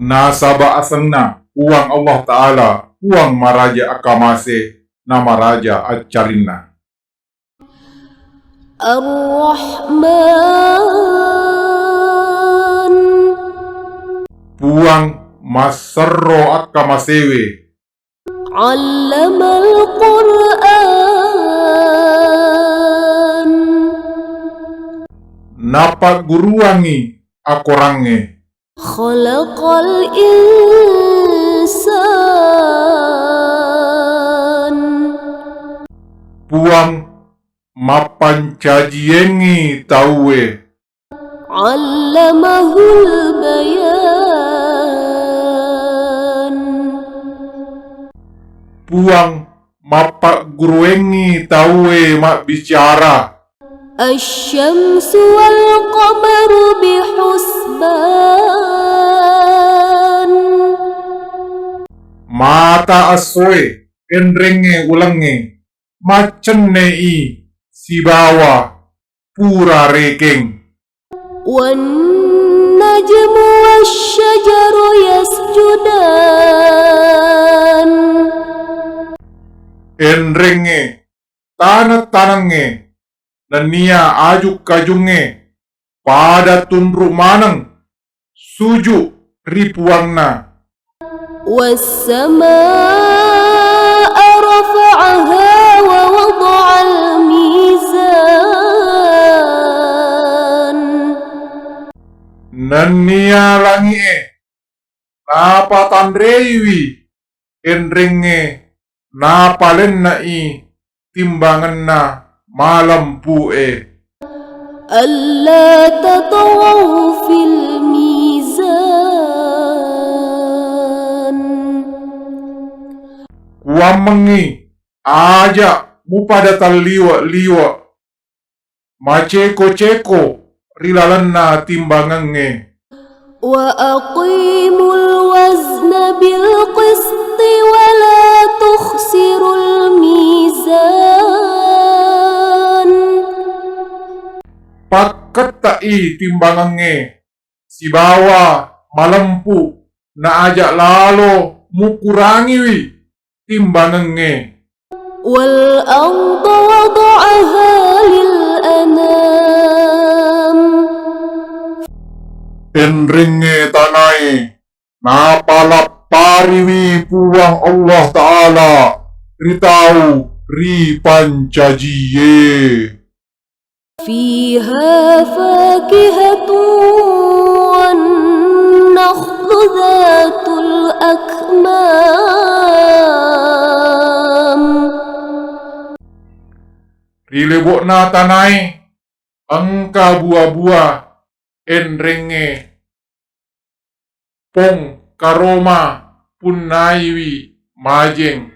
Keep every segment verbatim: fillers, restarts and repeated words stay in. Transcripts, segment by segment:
Nasaba asenna Puang Allah Ta'ala, Puang maraja akkamase, na maraja accarinna. Ar-Rahman. Puang masserro akkamasewe. Allamal Qur'an. Napagguruangngi akorangnge. Khalaqal insan. Puang mappancajiengngi tauwe. Allamahul bayan. Puang mappagguruengngi tauwe mabbicara. Asy-syamsu wal qamaru bihusban. Mata essoe, enrengnge ulengnge, maccenne'i sibawa pura rekeng. Wan najmu wasy-syajaru yasjudan. Enrengnge, taneng-tanengnge, nennia aju-kajungnge pada tunru maneng suju ri Puangna. Was-samaa'a rafa'aha wa wada'al mizan. Nennia langi'e napatanreiwi enrengnge, napalenne'i timbangenna malempu'e. Alla tataghaw fil mizan. Kuammengngi aja mupada talliwe-liwe, maceko-ceko ri lalenna timbangengnge. Wa aqimul wazna bil qisti wa la tukhsirul mizan. Pakketta'i timbangengnge sibawa malempu, na aja lalo mukurangiwi timbangengnge. Wal arda wada'aha lil anam. Enrengnge tanae napalappariwi Puang Allah Ta'ala ri tau ripancajie. Fiha fakihatun wan nakhlu dzatul akmam. Ri lebo'na tanae engka bua-bua enrengnge pong karoma punnaiwi majeng.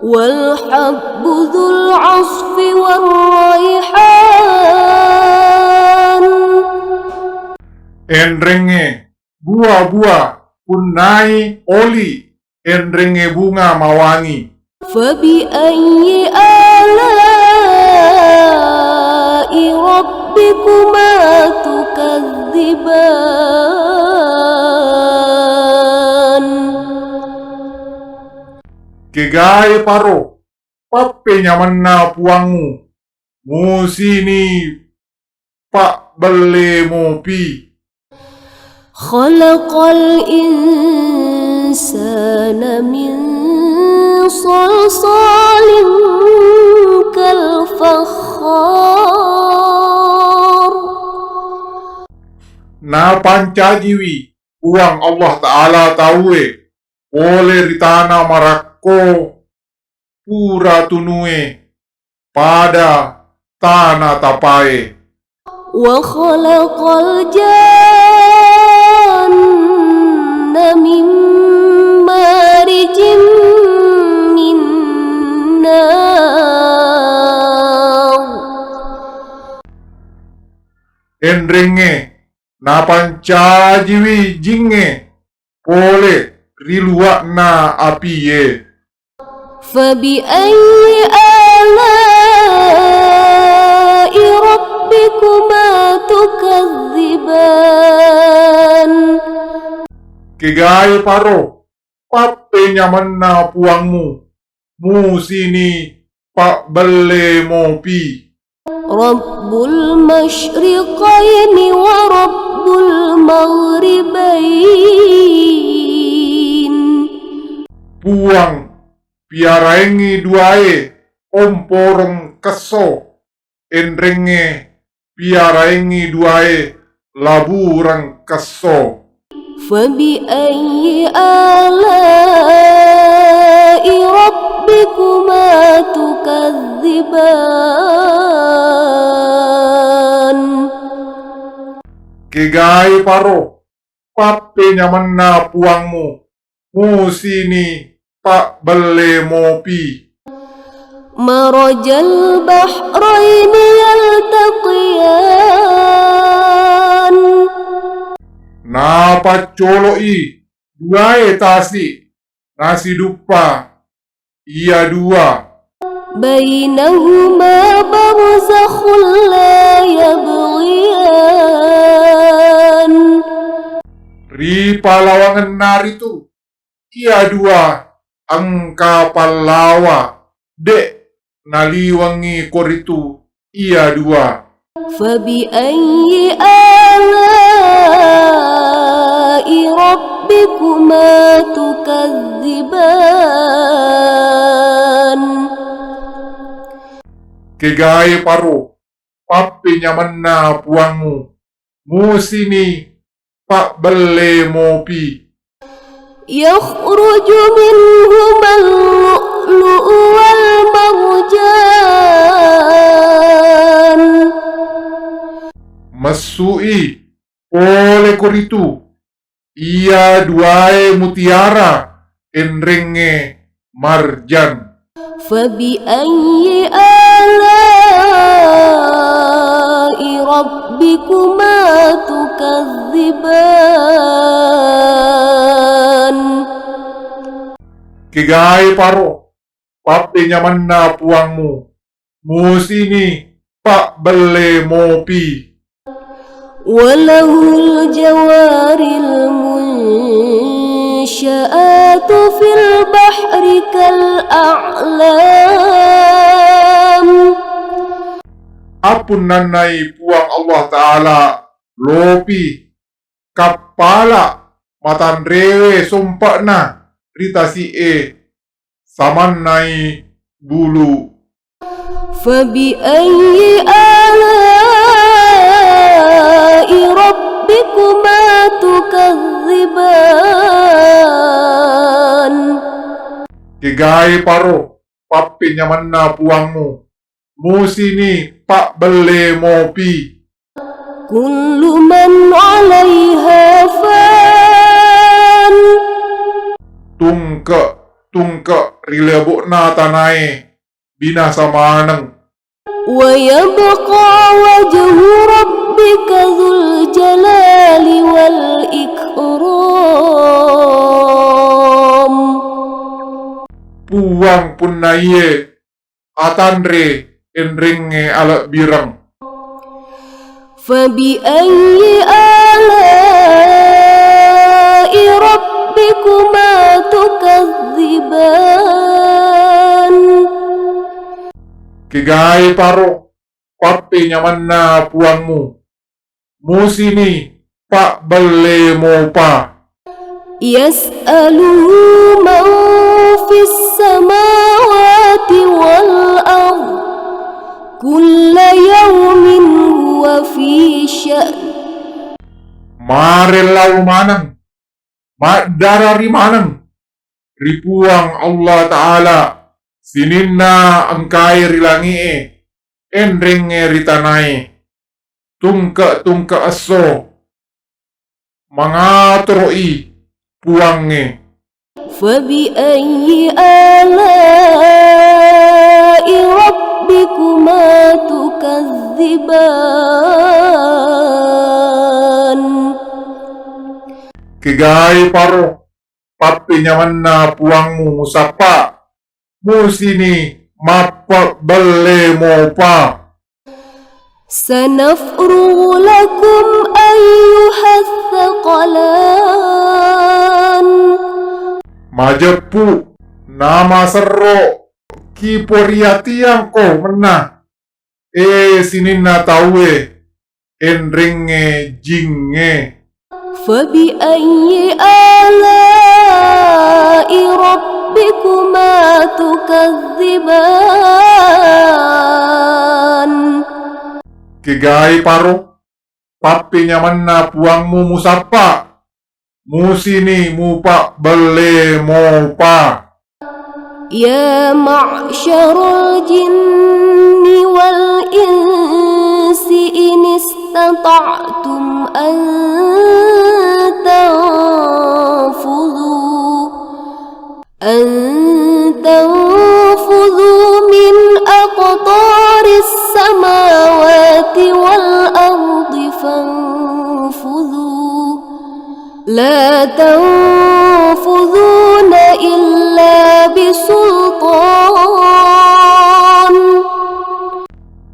Wal habbu dzul 'asfi war raihan. Enrengnge bua-bua punnai oli, enrengnge bunga mawangi. Fabi ayyi ala'i rabbikuma tukadziban. Kegae paro pappenyamenna Puangmu, musini pabbelle mopi. Khalaqal insana min salsalin kal fakhar. Napancajiwi Puang Allah Ta'ala tauwe pole ri tana marakko pura tunue pada tana tapae. Wa khalaqal janna min marijim min nar. Enrengnge napancajiwi jingnge pole ri luwa'na apie. Fabi ayyi ala'i rabbikuma tukadziban. Kegae paro, pappenyamenna Puangmu, musini pabbelle mopi. رب المشرقين ورب المغربين. Puang, piaraengngi duae omporeng kesso, enrengnge piaraengngi duae labureng kesso. فبأي آلاء ربكما تكذبان. Kegae paro, pappenyamenna Puangmu, musini pabbelle mopi. مرج البحرين يلتقيان. Napaccoloi duae tasi nasiduppa iya dua. بينهما برزخ لا يبغيان. Ri palawangenna ritu iya dua engka pallawa, de' naliwengngi koritu iya dua. فبأي آلاء ربكما تكذبان. Kegae paro, pappenyamenna Puangmu, musini pabbelle mopi. يخرج منهما اللؤلؤ والمرجان. Messu'i pole koritu iya duae mutiara enrengnge marjan. فبأي آلاء ربكما تكذبان. Kegae paro, pappenyamenna Puangmu, musini pabbelle mopi. وله الجوار المنشآت في البحر كالأعلام. Appunnannai Puang Allah Ta'ala lopi kappala matanrewe sompe'na ri tasi'e samannai bulu. فبأي آلاء ربكما تكذبان. Kegae paro, pappenyamenna Puangmu, musini pabbelle mopi. كل من عليها فان. Tungke-tungke ri lebo'na tanae binasa maneng. ويبقى وجه ربك ذو الجلال والإكرام. Puang punnaiye atanre enrengnge alebbireng. فبأي آلاء ربكما تكذبان. Kegae paro, pappenyamenna Puangmu, musini pabbelle mopa. يسأله من في السماوات والأرض كل يوم هو في شأن. Marellau maneng, maddarari maneng ri Puang Allah Ta'ala sininna engkae ri langi'e, enrengnge ri tanae, tungke-tungke esso mangatoro'i Puangnge. فبأي آلاء ربكما تكذبان. Kegae paro pappenyamenna Puangmu musappa, musini mappabbelle mopa. سنفرغ لكم أيها الثقلان. Majeppu, namaserro, kiporiatiangko mennang, e sininna tauwe, enrengnge jingnge. فبأي آلاء ربكما تكذبان؟ Kegae paro, pappenyamenna Puangmu musappa, musini mupabbelle mopa. يا معشر الجن والإنس إن استطعتم أن تنفذوا، أن تنفذوا من أقطار السماوات والأرض فانفذوا، لا تنفذون إلا بسلطان.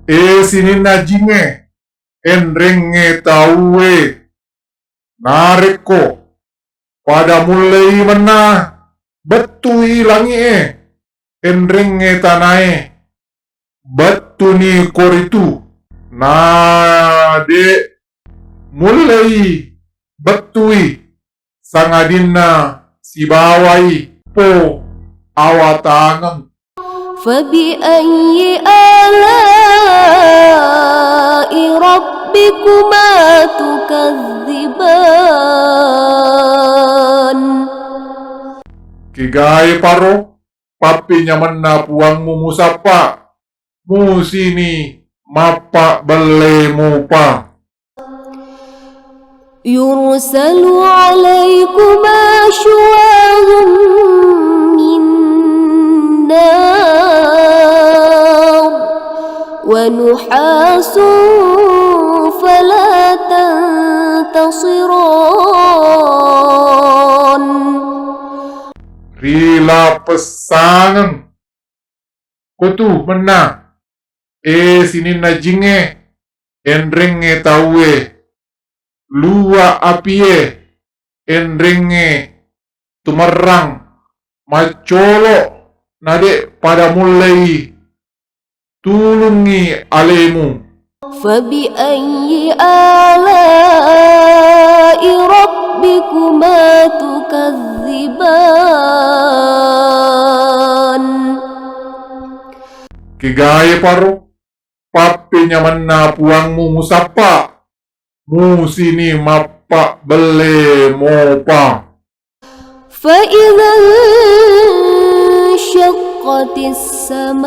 E sininna jingnge, enrengnge tauwe, narekko pada mullei mennang, bettui langi'e, enrengnge tanae, bettuni koritu, na de' mullei bettui, sangadinna sibawai po awatangeng. فبأي آلاء ربكما تكذبان؟ Kegae paro, pappenyamenna Puangmu musappa, musini mappabbelle mopa. يرسل عليكما شواظ من نار ونحاس فلا تنتصران. Rilapessangeng kotu mennang, e sininna jingnge, enrengnge tauwe, luwa' apie, enrengnge tumerrang, maccolo', na de' pada mullei tulungngi alemu. فبأي آلاء ربكما تكذبان؟ Kegae paro, pappenyamenna Puangmu musappa, musini mappabbelle mopa. فإذا انشقت السماء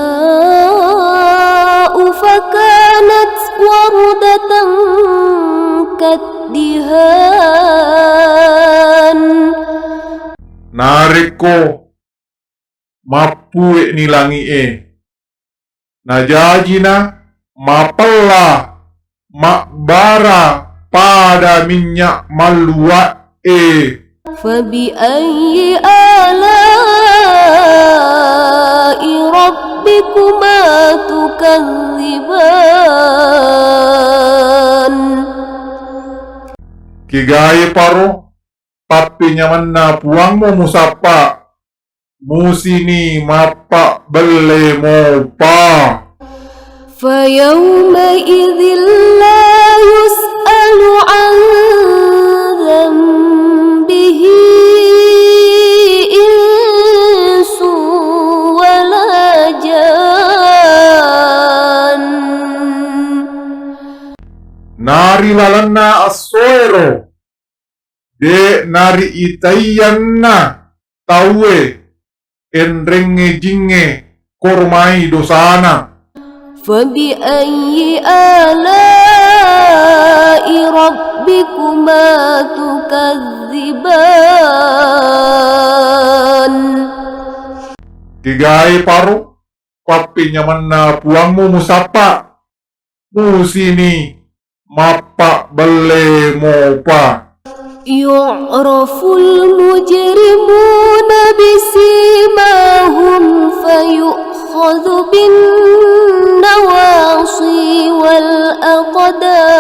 فكانت وردة كالدهان. Narekko mappue'ni langi'e, najajina mapella mabbara pada minnya' malluwa'e. فبأي آلاء ربكما تكذبان؟ Kegae paro, pappenyamenna Puangmu musappa, musini mappabbelle mopa. فيومئذ لا يسأل عن ذنبه إنس ولا جان. Na ri lalenna essoero, de' nariitaiyanna tauwe enrengnge jingnge koromai dosana. فبأي آلاء ربكما تكذبان؟ Kegae paro, pappenyamenna Puangmu musappa, musini mappabbelle mopa. يعرف المجرمون بسيماهم فيؤخذ بالنواصي والأقدام.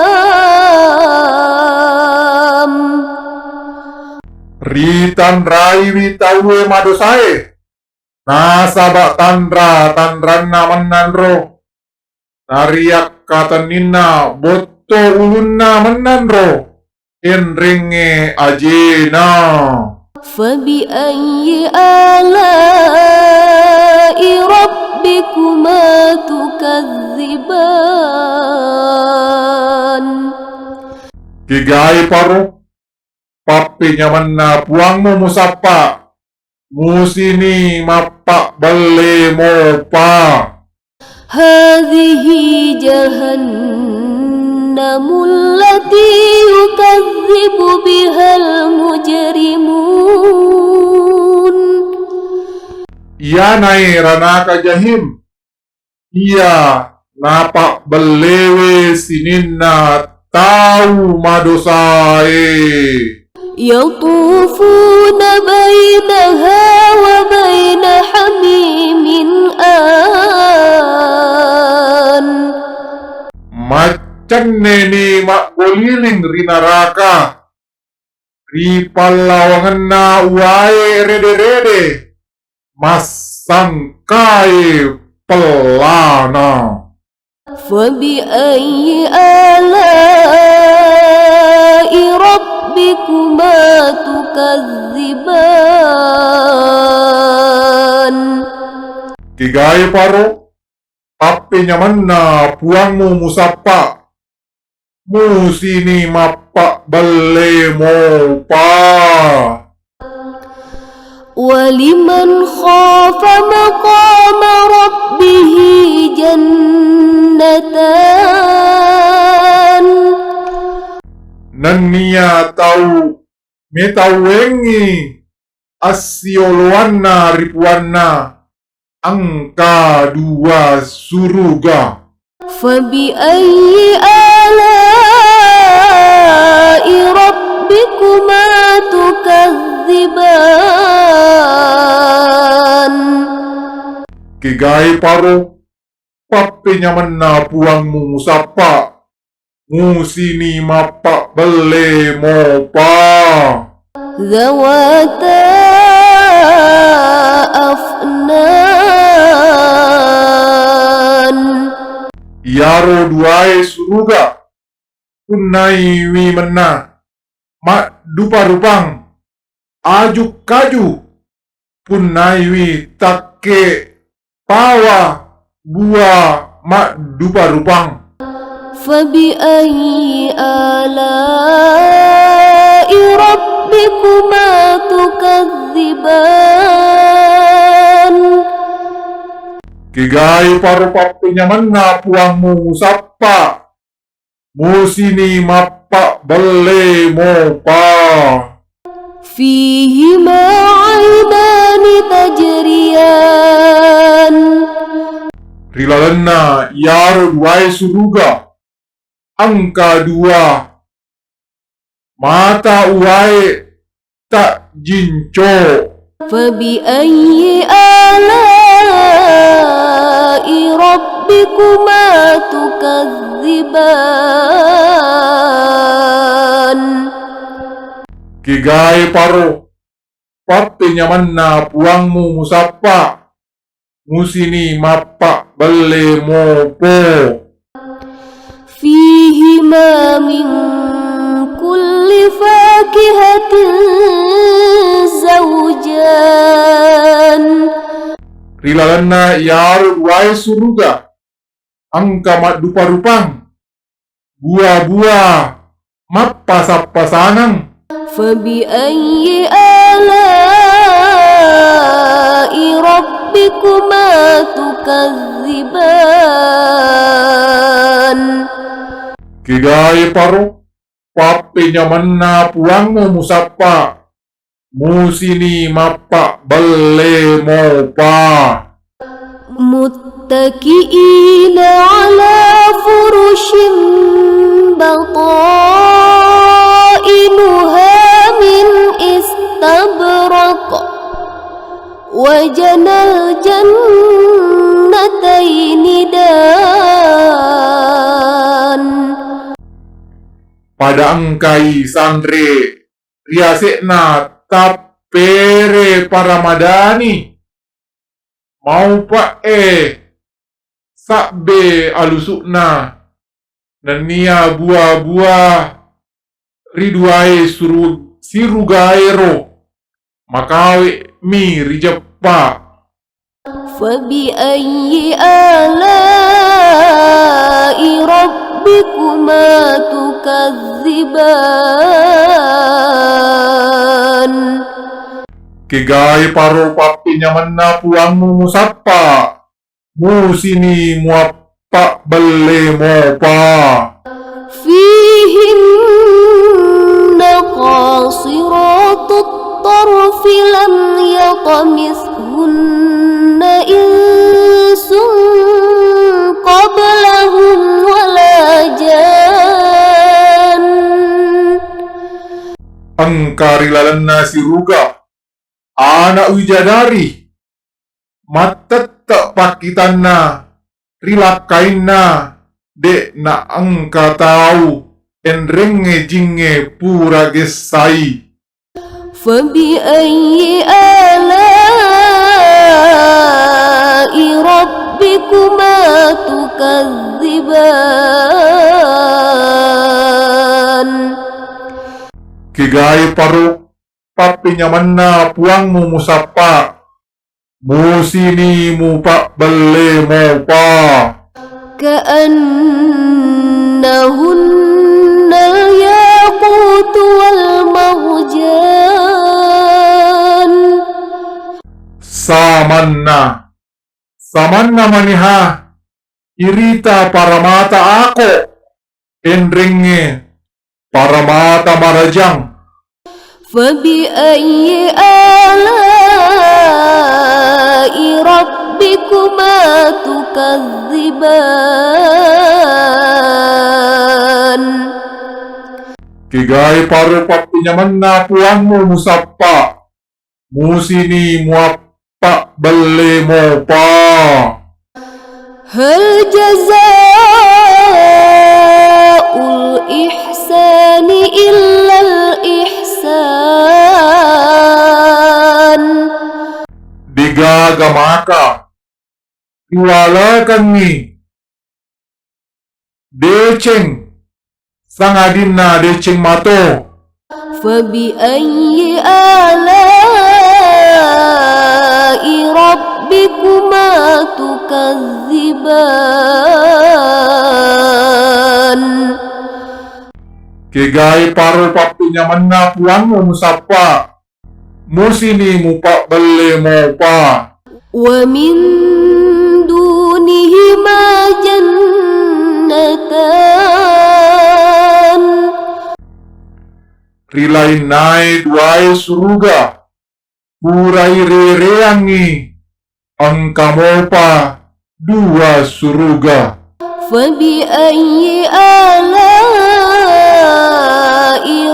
Ritanraiwi tauwe madosae, nasaba tanra-tanranna mennanro, nariakkatenninna botto ulunna mennanro, enrengnge ajena. فبأي آلاء ربكما تكذبان؟ Kegae paro pappenyamenna Puangmu musappa, musini mappabbelle mopa. هذه جهنم التي يكذب بها المجرمون. Iyanae ranaka Jahim, iya napabbellewe sininna tau madosae. يطوفون بينها وبين حميم آن. Maccenneni mabboliling ri naraka, ri pallawangenna uwae rede-rede, massangkae pellana. فبأي آلاء ربكما تكذبان؟ Kegae paro pappenyamenna Puangmu musappa, musini mappabbelle mopa. ولمن خاف مقام ربه جنتان. Nennia tau metauengngi assioloanna ri Puanna, engka dua suruga. فبأي آلاء ربكما تكذبان؟ Kegae paro pappenyamenna Puangmu musappa, musini mappabbelle mopa. ذواتا أفنان. Iyaro duae suruga punnaiwi menna maddupa-rupang, aju-kaju punnaiwi takke pawa bua maddupa-rupang. فبأي آلاء ربكما تكذبان؟ Kegae paro pappenyamenna Puangmu musappa, musini mappabbelle mopa. فيهما عينان تجريان. Ri lalenna iyaro duae suruga engka dua mata uwae tajinco. فبأي آلاء ربكما تكذبان؟ Kegae paro pappenyamenna Puangmu musappa, musini mappabbelle mopo. فيهما من كل فاكهة زوجان. Ri lalenna iyaro duae suruga engka maddupa-rupang, bua-bua mappasang-pasangeng. فبأي آلاء ربكما تكذبان؟ Kegae paro pappenyamenna Puangmu musappa, musini mappabbelle mopa. متكئين على فرش بطائنها من استبرق وجنى الجنتين دان. Pada engkai sanre ri ase'na tappere paramadani, maupe'e sabbe alusu'na, nennia bua-bua ri duae suru-, sirugaero makawe'mi rijeppa. فبأي آلاء ربكما تكذبان؟ Kegae paro pappenyamenna Puangmu musappa, musini muappabbelle mopa. فيهن قاصرات الطرف لم يطمثهن إنس قبلهم ولا جان. Engka ri lalenna siruga ana' wijadari, mattette' pakkitanna ri lakkainna, de' naengka tau enrengnge jingnge pura gessai. فبأي آلاء ربكما تكذبان؟ Kegae paro pappenyamenna Puangmu musappa, musini mupabbelle mopa. كأنهن الياقوت والمرجان. Samanna, samanna maniha irita paramata ako, enrengnge paramata marajang. فبأي آلاء ربكما تكذبان؟ Kegae paro pappenyamenna Puangmu musappa, musini muappabbelle mopa. هل جزاء الإحسان إلا الإحسان؟ Degaga maka riwalakengngi deceng sangadinna deceng mato. فبأي آلاء ربكما تكذبان؟ Kegae paro pappenyamenna Puangmu musappa, musini mupabbelle mopa. ومن دونهما جنتان. Ri lainnae duae suruga, pura irereangngi, engka mopa dua suruga. فبأي آلاء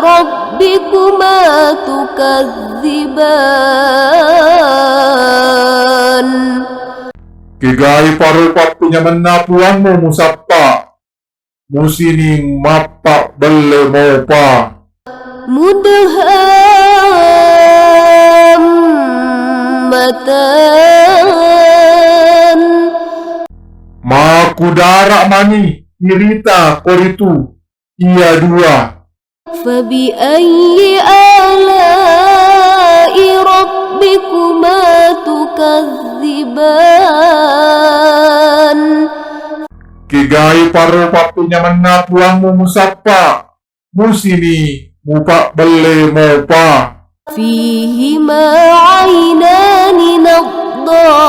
ربكما تكذبان؟ Kegae paro pappenyamenna Puangmu musappa, musini mappabbelle mopa. مدهامتان. Makkudara mani irita koritu iya dua. فبأي آلاء ربكما تكذبان؟ Kegae paro pappenyamenna Puangmu musappa, musini mupabbelle mopa. فيهما عينان نضاختان.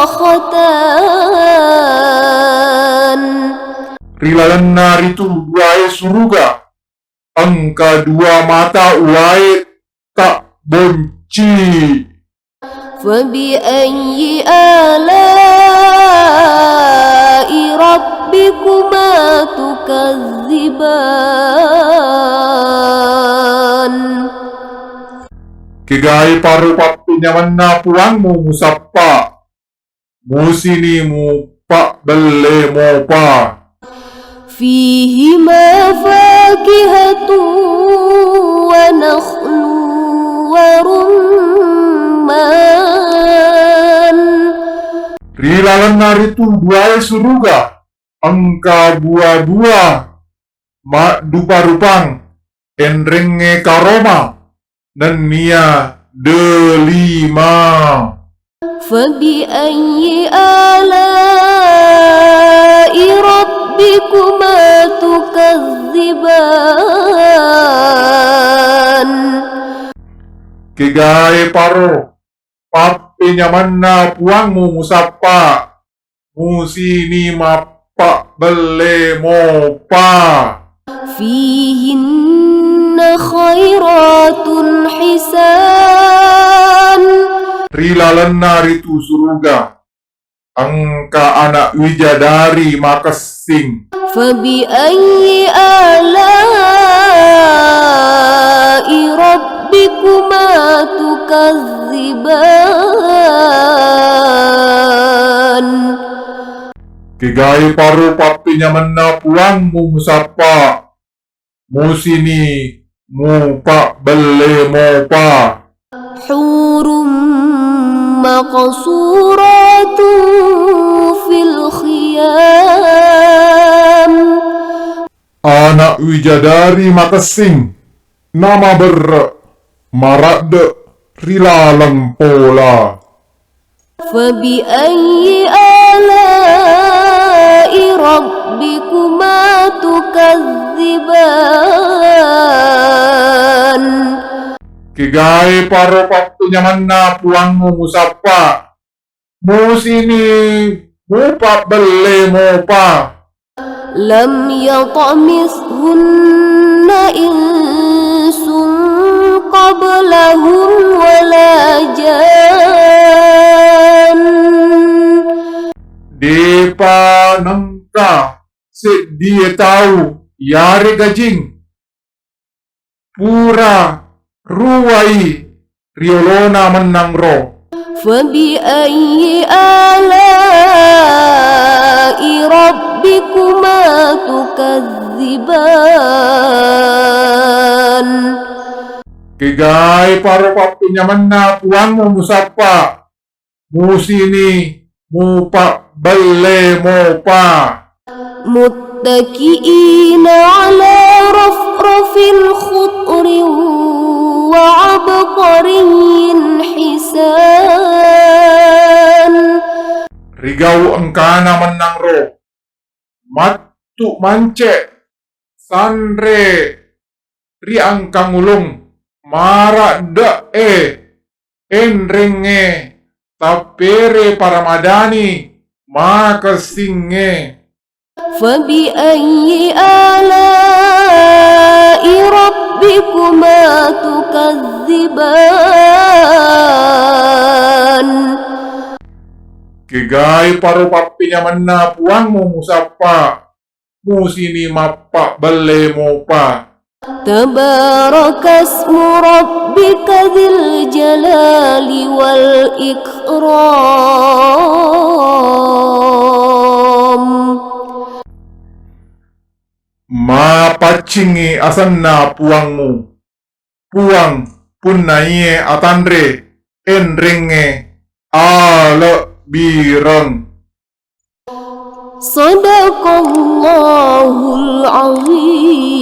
Ri lalenna ritu duae suruga, engka dua mata uwae tabbonci. فبأي آلاء ربكما تكذبان؟ Kegae paro pappenyamenna Puangmu musappa, musini mupabbelle mopa. فيهما فاكهة ونخل ورمان. Ri lalenna ritu duae suruga engka bua-bua maddupa-rupang, enrengnge karoma, nennia delima. فبأي آلاء ربكما تكذبان؟ Kegae paro pappenyamenna Puangmu musappa, musini mappabbelle mopa. فيهن خيرات حسان. Ri lalenna ritu suruga engka ana' wijadari makessing. فبأي آلاء ربكما تكذبان؟ Kegae paro pappenyamenna Puangmu musappa, musini mupabbelle mopa. حور مقصورات في الخيام. Ana' wijadari makessing, namaberre', maradde' ri laleng pola. فبأي آلاء ربكما تكذبان؟ Kegae paro pappenyamenna Puangmu musappa, musini mupabbelle mopa. لم يطمثهن إنس قبلهم ولا جان. De'pa nengka seddie tau yarega jing pura ruwai ri olona mennang ro. فبأي آلاء ربكما تكذبان؟ Kegae paro pappenyamenna Puangmu musappa, musini mupabbelle mopa. متكئين على رفرف خضر وعبقري حسان. Rigau engkana mennang ro, mattu mance, sanre ri angkang ulung, maradde'e, enrengnge, tappere paramadani, makessingnge. فبأي آلاء ربكما تكذبان؟ Kegae paro pappenyamenna Puangmu musappa, musini mappabbelle mopa. تبارك اسم ربك ذي الجلال والإكرام. Mapaccingngi asenna Puangmu, Puang punnaie atanre, enrengnge, alebbireng. صدق الله العظيم.